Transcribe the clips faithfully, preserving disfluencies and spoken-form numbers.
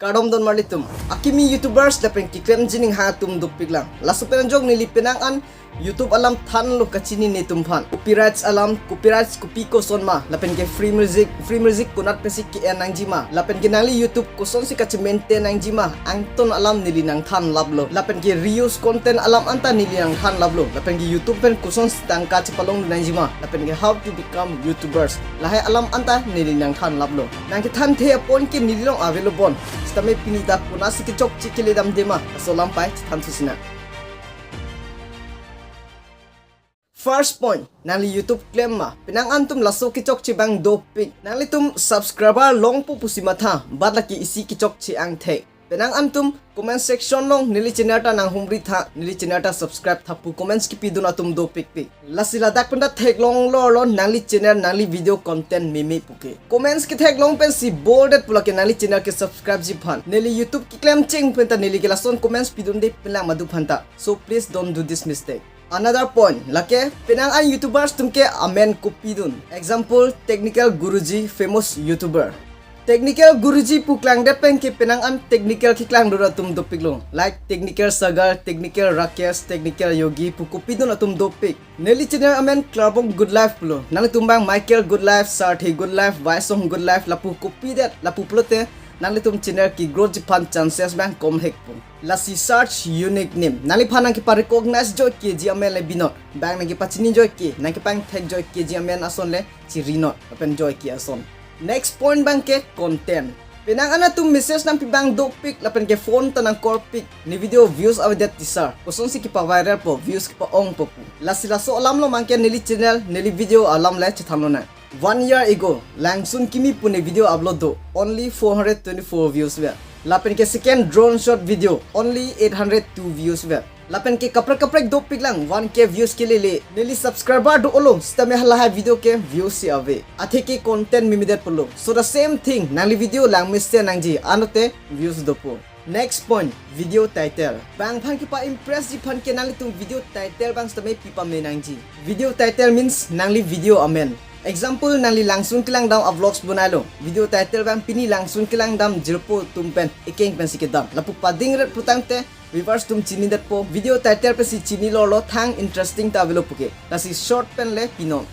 Kardom don marlitum. Akimi YouTubers lapen keklem jining ha atum dopik lang. Laso pen ajok neli penang an YouTube alam thanlo kachini netum aphan. Copyrights alam, copyrights kopi koson ma, lapen ke free music, free music konat pensi ke-en nangji ma, lapen ke nangli YouTube kosonsi kache-maintain nangji ma, angton alam neli nangthan laplo. Lapen ke reuse content alam anta neli nangthan laplo. Lapen ke YouTube pen kosonsi tangka chepalong nangji ma, lapen ke how to become YouTubers, lahai alam anta neli nangthan laplo. Nangkethan the apon ke neli along avelo bon. Sitame pini ta konatsi kechokche kele damde ma, laso alam pai chethan thusi nang. First point, nangli YouTube klem ma? Penang an atum laso kechokche abang dopik. Nanglitum subscriber longpo pusi matha, but lake isi kechokche angthek. Penang an atum comment section along neli channel ta nanghumri tha, neli channel ta subscribe tha pu comments kepidun atum dopikpik. Lasi ladak pen ta theklong lorlo nangli channel, nangli video content meme puke. Comments ketheklong pensi bolded pu lake nangli channel ke subscribe ji aphan. Neli YouTube keklem cheng pen ta neli ke lason comments pidunde pen lang madu aphan ta. So please don't do this mistake. Another point, lake penang an YouTubers atum ke amen kopidun. Example, Technical Guruji, famous YouTuber. Technical Guruji pu klangdet pen ke penang an technical keklangdun atum dopiklo. Like Technical Sagar, Technical Rakesh, Technical Yogi pu kopidun atum dopik. Neli channel amen Klarbong Good Life pulo. Nanglitum abang Michael Good Life, Sarthi Good Life, Vaisong Good Life lapu kopidet, lapu pulote nanglitum channel ke-grow ji aphan chances abang komhek pu. Lasi search unique name. Nangliphan nangkepa-recognize joike ji amen le binot. Abang nangkepachini joike, nangkepangthek joike ji amen ason le chirinot, lapen joike ason. Next point abang ke content. Penang an atum message nangpi abang dopik, lapen ke phone ta nang-call pik. Ne video views avedet ti sir. Kosonsi kepa-viral po, views kepa-ongpo pu. Lasi laso alam along abang ke neli channel, neli video alam le chethanlonang. One year ago, Langsun Kimi pu ne video upload do, only four hundred twenty-four views ave. Lapen ke second drone shot video, only eight hundred two views ave. Lapen ke kaprek kaprek dopik lang, one K views kelele. Neli subscriber do-olo, sitame halahai video ke views si ave. Athe ke content memedet pulo. So the same thing, nangli video langmesen nangji, anlote views dopo. Next point, video title. Bang aphan kepa-impress ji aphan ke nanglitum video title abang sitame pipame nangji. Video title means nangli video amen. Example, nangli Langsun Kelangdam a-vlogs bonailo. Video title abang pini Langsun Kelangdam jirpo atum pen ekeng pensi kedam. Lapu padingret putangte viewers atum chinidetpo. Video title pensi chini lorlo, thang interesting ta avelo puke. Lasi short pen le pinon.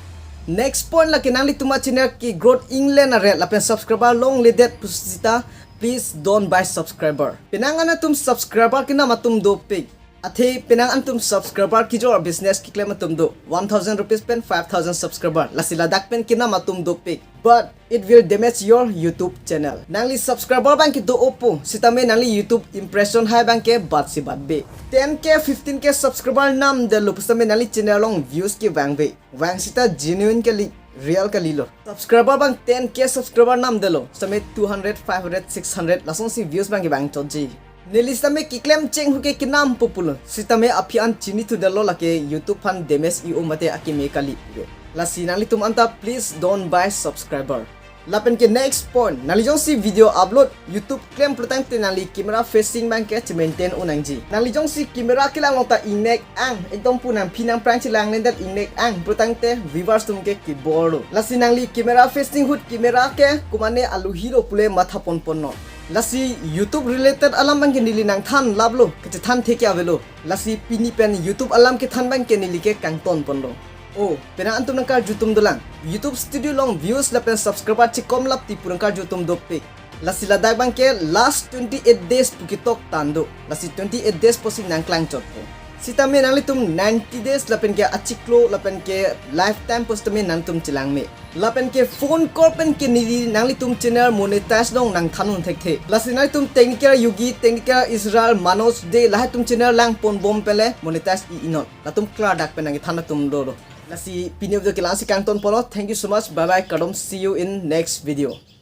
Next point, lake nanglitum a-channel ke-growth ingle na ret lapen subscriber longledet pusita, please don't buy subscriber. Penang an atum subscriber kenam atum dopik. Athe penang an atum subscriber kejor business keklem atum do. One thousand rupees pen five thousand subscriber. Lasi ladak pen kenam atum dopik. But it will damage your YouTube channel. Nangli subscriber abang kedo-opo, sitame nangli YouTube impression hai abang ke batsi batbe. Ten K, fifteen K subscriber namdetlo pusitame nangli channel along views kevangve. Vang sita genuine kali, real kalilo. Subscriber abang ten K subscriber namdetlo, sitame two hundred, five hundred, six hundred lasonsi views abang kevangchotji. Neli sitame keklem cheng ahut ke kenampo pulo. Sitame aphi an chinithudetlo lake YouTube aphan damage i-o mate akeme kali puke. Lasi nanglitum anta please don't buy subscriber. Lapen ke next point, nangli jongsi video upload YouTube klem pulotangte nangli camera facing abang ke che-maintain un nangji. Nangli jongsi camera kelang along ta ingnek ang, ekdom pu nangphi nangphrang chelang lendet ingnek ang pulotangte viewers atum ke kebor lo. Lasi nangli camera facing ahut camera ke komane aluhilo pule matha ponponnon. Lasi YouTube related alam abang ke neli nangthan laplo, kachethan theke avelo. Lasi pini pen YouTube alam kethan abang ke neli ke kangton ponlo. O, penang an atum nangkarju atum dolang. YouTube Studio along views lapen subscriber chekom lap ti pu nangkarju atum dopik. Lasi ladak abang ke last twenty-eight days pu ketok tando. Lasi twenty-eight days pusi nangklangchotpo. Sitame nanglitum ninety days lapen ke achiklo lapen ke lifetime pusitame nangtum chelangme. Lapen ke phone call pen ke neli nanglitum channel monetize along nangthan un thekthe. Lasi nanglitum Technical Yogi, Technical Israel, Manoj Dey lahai atum channel langponbom pen le monetize i-inon. Latum klardak pen nangkethan atum dolo. Lasi pini video ke la-ansi kangton ponlo. Thank you so much. Bye bye. Kardom. See you in next video.